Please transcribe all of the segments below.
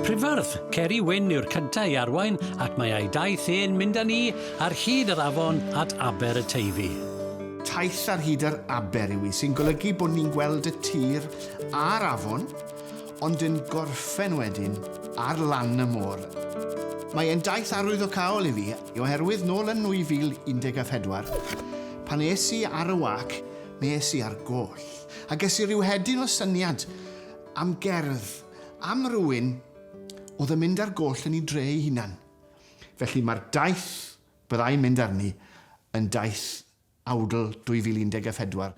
Prifardd, Ceri Wyn yw'r cyntaf i arwain ac mae ei daith e'n mynd â ni ar hyd yr afon at Aber y Teifi. Taith ar hyd yr aber yw hi, sy'n golygu bod ni'n gweld y tir a'r afon, ond yn gorffen wedyn ar lan y môr. Mae e'n daith arwyddocaol i fi, oherwydd nôl yn 2014, pan es i ar y wâc, mi es i ar goll, a ges i ryw hedyn o syniad am gerdd, am rywun oedd yn mynd ar goll yn ei dre ei hunan. Felly mae'r daith byddai'n mynd arni yn daith Awdl 2014.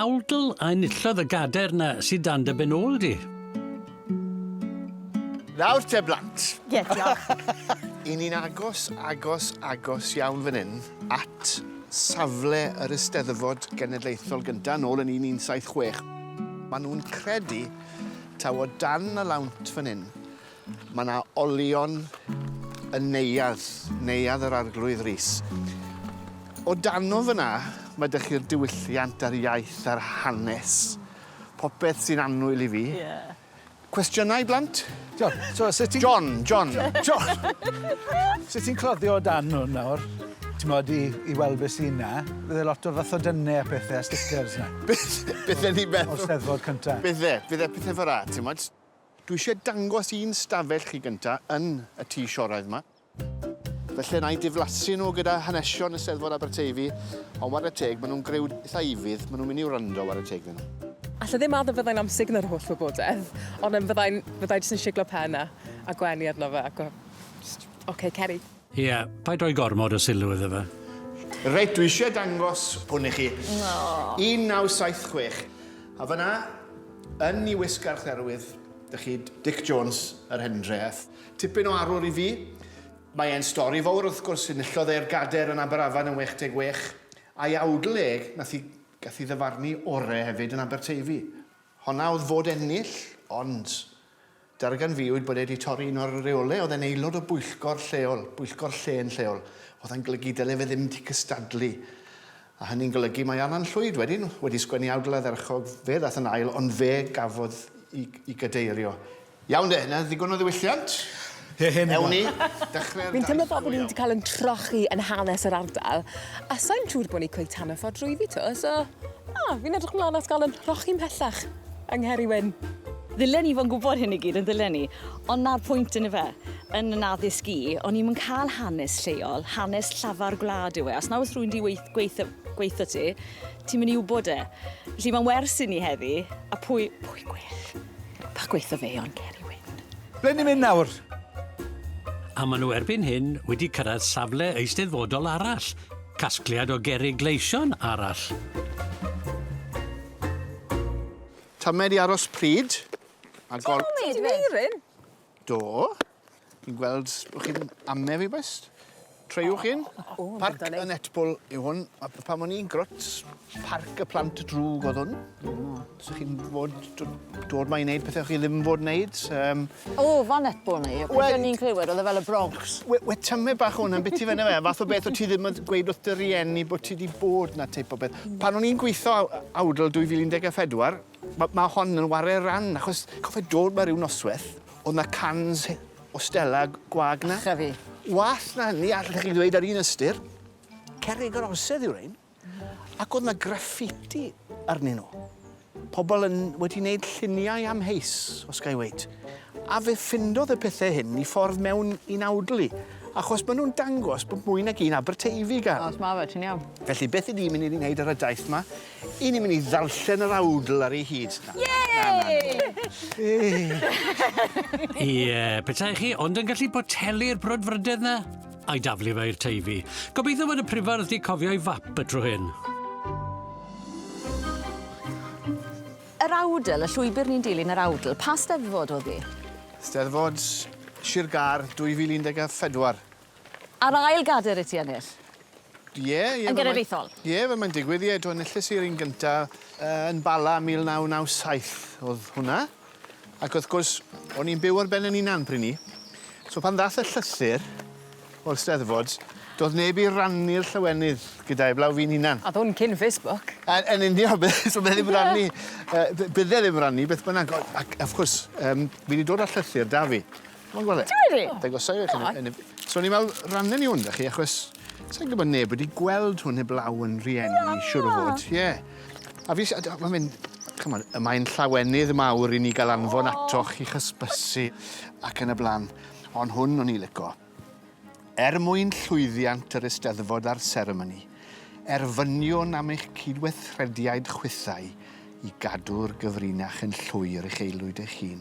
Awdl a enillodd y gadair 'na sy dan dy ben ôl di. Nawr te blant. Ie, diolch. I ni'n agos, agos, agos iawn fan hyn at safle yr Eisteddfod Genedlaethol gynta nôl yn 1176. Maen nhw'n credu taw o dan y lawnt fan hyn Mae 'na olion y neuadd, Neuadd yr Arglwydd Rees. O dano fyna, mae 'da chi'r diwylliant a'r iaith a'r hanes. Popeth sy'n annwyl i fi. Ie. Cwestiynau, blant? John, so sut ti'n... John, John. John! Sut ti'n cloddio o dan hwn nawr? T'mod, i, i weld beth sy'n na. Bydde lot o fathodynnau a pethau a stickers na. Beth, beth ni'n meddwl? O'r Steddfod cynta. Bydde, bydde pethau fel 'a, t'mod. Dwi eisiau dangos un stafell chi gynta yn y tŷ Sioraidd 'ma. Felly na i diflasu nhw gyda hanesion y Steddfod Aberteifi, ond ware teg, maen nhw'n griw eitha ufudd, maen nhw'n mynd i wrando ware teg iddyn nhw. Alla ddim addo fyddai'n amsugno'r holl wybodaeth, ond yym fyddai'n fyddai jyst yn siglo pen a a gwenu arno fe ac o jyst ok Ceri. Ie, paid rhoi gormod o sylw iddo fe. Reit, dwi eisiau dangos hwn i chi. 1976. A fyna, yn ei wisg Archdderwydd, dych chi Dic Jones, yr Hendref. Tipyn o arwr i fi. Mae e'n stori fawr, wrth gwrs, enillodd e'r gader yn Aberafan yn 66, a'i awdl e, nath i, gath i ddyfarnu ore hefyd yn Aberteifi. Honna oedd fod ennill, ond Darganfuwyd bod e 'di torri un o'r reole, oedd e'n aelod o bwyllgor lleol, bwyllgor llên lleol, oedd e'n golygu dyle fe ddim 'di cystadlu. A hynny'n golygu mai Alan Llwyd wedyn wedi sgwennu awdl ardderchog, fe ddath yn ail, ond fe gafodd i i gadeirio. Iawn de, 'na ddigon o ddiwylliant. Ewn ni, dechrau'r Fi'n daith teimlo fel go bod ni iawn. 'di cael yn trochi yn hanes yr ardal, a sai'n siŵr bod ni cweit hanner ffordd drwyddi 'to, so na, fi'n edrych mlan at gael yn rhochi mhellach. Yng Ngheri Wyn. Ddylen ni fod yn gwybod hyn i gyd, yn ddylen ni? Ond 'na'r pwynt yn yfe. Yn 'yn addysg i, o'n i'm yn cael hanes lleol, hanes llafar gwlad yw e. Os na oes rhywun 'di weith- gweithio, gweithio ti, ti'n mynd i wybod e. Felly mae'n wers i ni heddi, a pwy, pwy gwell? Bach gweithio fe ond Ceri Wyn. Ble ni'n mynd nawr? A maen nhw erbyn hyn wedi cyrraedd safle eisteddfodol arall, casgliad o gerrig gleision arall. Tamed i aros pryd. A gol... Ti 'di neud un? Do. Fi'n gweld bo' chi'n ame fi bois. Treiwch un. Parc y Netball yw hwn. A pan o'n i'n grwt, Parc y Plant Drwg oedd hwn. So chi'n fod dod ma i wneud pethau chi ddim fod wneud. Um, O, fan netball ni. Wel, ni'n clywed, oedd e fel y Bronx. We, we tymed bach hwnna'n biti fe na fe. Fath o beth o ti ddim yn gweud wrth dy rieni bod ti wedi bod na teip o beth. Pan o'n i'n gweithio awdl 2014, mae ma hon yn ware ran, achos cofio dod ma ryw noswaith, oedd na cans o Stella gwag na. Ych a fi. Wath na hynny, allech chi ddweud ar un ystyr, cerrig yr orsedd yw rhein. Ac oedd 'na graffiti arnyn nhw. Pobl yn wedi wneud lluniau amheus, os ga i weud. A fe ffindodd y pethau hyn i ffordd mewn i'n awdl i, achos maen nhw'n dangos bod mwy nag un Aberteifi gan. Oes, ma fe, ti'n iawn. Felly, beth 'y ni'n mynd i wneud ar y daith 'ma, 'y ni'n mynd i ddarllen yr awdl ar ei hyd. Na, na, na, na. Ie, petai chi ond yn gallu botelu'r brwdfrydedd 'na. A'i daflu fe i'r Teifi. Gobeithio fod y prifardd 'di cofio'i fap y tro hyn. Yr awdl, y llwybr ni'n dilyn yr awdl, pa steddfod oedd hi? Steddfod Sir Gâr 2014. A'r ail gader i ti ennill? Ie, ie. Yn genedlaethol? Ie, fel mae'n digwydd, ie. Do, enilles i'r un gynta yn Bala 1997 oedd hwnna. Ac wrth gwrs, o'n i'n byw ar ben 'yn hunan pryd 'ny. So pan ddath y llythyr o'r Steddfod... Doedd neb i rannu'r llawenydd gyda heblaw fi'n hunan. A oedd hwn cyn Facebook. Yn union, so bydde ddim rannu, bydde ddim rannu beth bynnag. Ac, of course, fi wedi dod â llythyr da fi. Mae'n gweld e? Ti wedi? Dangosai i chi. So o'n i'n meddwl, rannu ni hwn da chi, achos sa'n gwybod neb wedi gweld hwn heblaw yn rhieni, siwr o fod. Ie. A fi, mae'n mynd, come on, y mae'n llawenydd mawr i ni gael anfon atoch i'ch hysbysu ac yn y blaen. Ond hwn o'n i lico. Er mwyn llwyddiant yr Eisteddfod a'r seremoni, erfyniwn am eich cydweithrediaid chwithau i gadw'r gyfrinach yn llwyr i'ch aelwyd eich hun.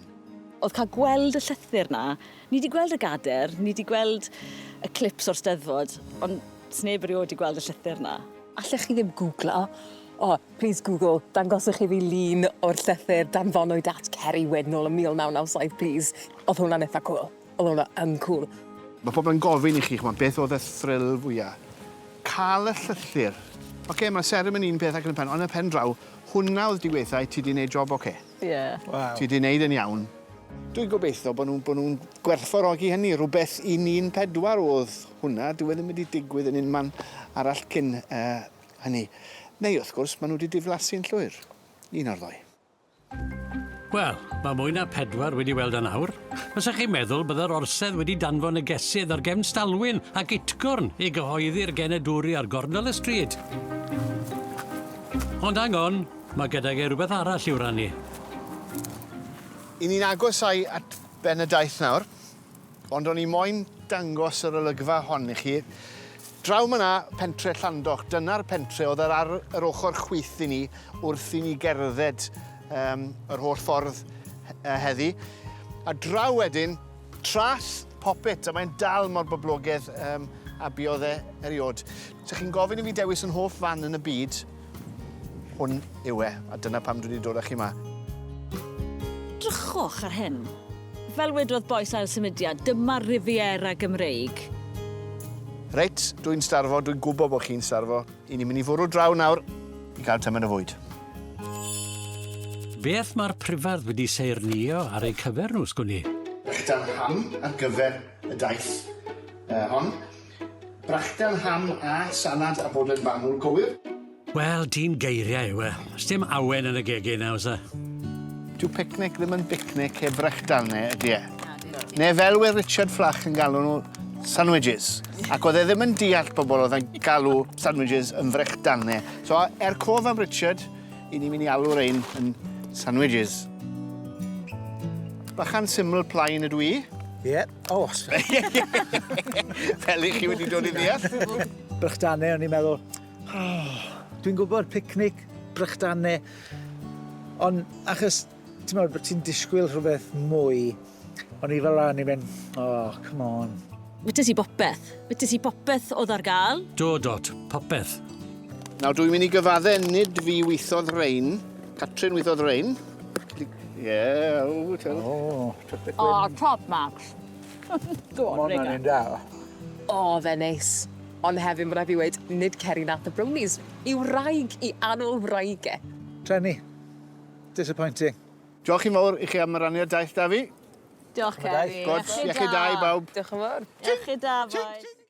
Oedd cael gweld y llythyr 'na, ni 'di gweld y gader, ni 'di gweld y clips o'r Steddfod, ond sneb erioed 'di gweld y llythyr 'na. Allech chi ddim googlo, o, please Google, dangoswch i fi lun o'r llythyr danfonwyd at Ceri Wyn nôl yn 1997, please. Oedd hwnna'n eitha cŵl. Oedd hwnna yn cŵl. Mae pobl yn gofyn i chi, ch'mod, beth oedd y thrill fwya? Cael y llythyr. Ocê, mae'r seremoni un peth ac yn y pen, ond yn y pen draw, hwnna oedd diwetha i ti 'di neud job ocê. Ie. Waw. Ti 'di neud yn iawn. Dwi'n gobeithio bod nhw'n bod nhw'n gwerthfawrogi hynny, rhywbeth un un pedwar oedd hwnna, dyw e ddim wedi digwydd yn unman arall cyn uh, hynny. Neu wrth gwrs, maen nhw wedi diflasu'n llwyr. Un o'r ddoi. Wel, mae mwy na pedwar wedi weld yn awr. Fysa chi'n meddwl bydde'r orsedd wedi danfon negesydd ar gefn stalwyn ac utgorn i gyhoeddi'r genedwri ar gornel y stryd. Ond hang on, mae gydag e rhywbeth arall i'w rannu. I ni'n agosau at ben y daith nawr. Ond o'n i moyn dangos yr olygfa hon i chi. Draw myna, pentre Llandoch, dyna'r pentre oedd ar yr ochr chwith i ni wrth i ni gerdded um, yr holl ffordd heddi. A draw wedyn, Trath Poppit, a mae'n dal mor boblogaidd um, a buodd e eriod. Sa chi'n gofyn i fi dewis yn hoff fan yn y byd, hwn yw e, a dyna pam dwi wedi dod â chi 'ma. Drychwch ar hyn. Fel wedodd bois ail symudiad, dyma'r Riviera Gymreig. Reit, dwi'n starfo, dwi'n gwybod bod chi'n starfo. I ni'n mynd i fwrw draw nawr i gael tymed o fwyd. Beth mae'r prifardd wedi saernïo ar eu cyfer nhw, sgwn i? Brechdan ham ar gyfer y daith uh, hon. Brechdan ham a salad a bod yn fanwl gywir. Wel, dim geiriau yw e. Sdim awen yn y gegin na, oes e? Dyw picnic ddim yn bicnic heb frechdanau, ydy e? Neu fel wedd Richard Fflach yn galw nhw, sandwiches. Ac oedd e ddim yn deall bobl oedd yn galw sandwiches yn frechdanau. So, er cof am Richard, i ni'n mynd i alw rein yn sandwiches. Bachan syml plaen ydw i. Ie. O! Fel i chi wedi dod i ddeall. Brechdanau, o'n i'n meddwl, Oh, dwi'n gwybod picnic, brechdanau, ond achos, ti'n meddwl, bod ti'n disgwyl rhywbeth mwy, o'n i fel o'n i'n mynd, oh, come on. Wytes i bopeth. Wytes i bopeth oedd ar gael. Do, Dot, popeth. Nawr, dwi'n mynd i gyfadde, nid fi weithodd rein, Catrin weithodd rein. Ie, yeah, o, tell. O, oh, oh, top marks. Go on, Rega. Mae'n da. O, fe neis. Ond hefyd, mae rhaid fi weud, nid Ceri nath y brownies. I wraig, i annwyl wraig e. Trueni. Disappointing. Diolch yn fawr i chi am rannu'r daith 'da fi. Diolch, Ceri. Good. Iechyd da i bawb. Diolch yn fawr. Iechyd da, boi.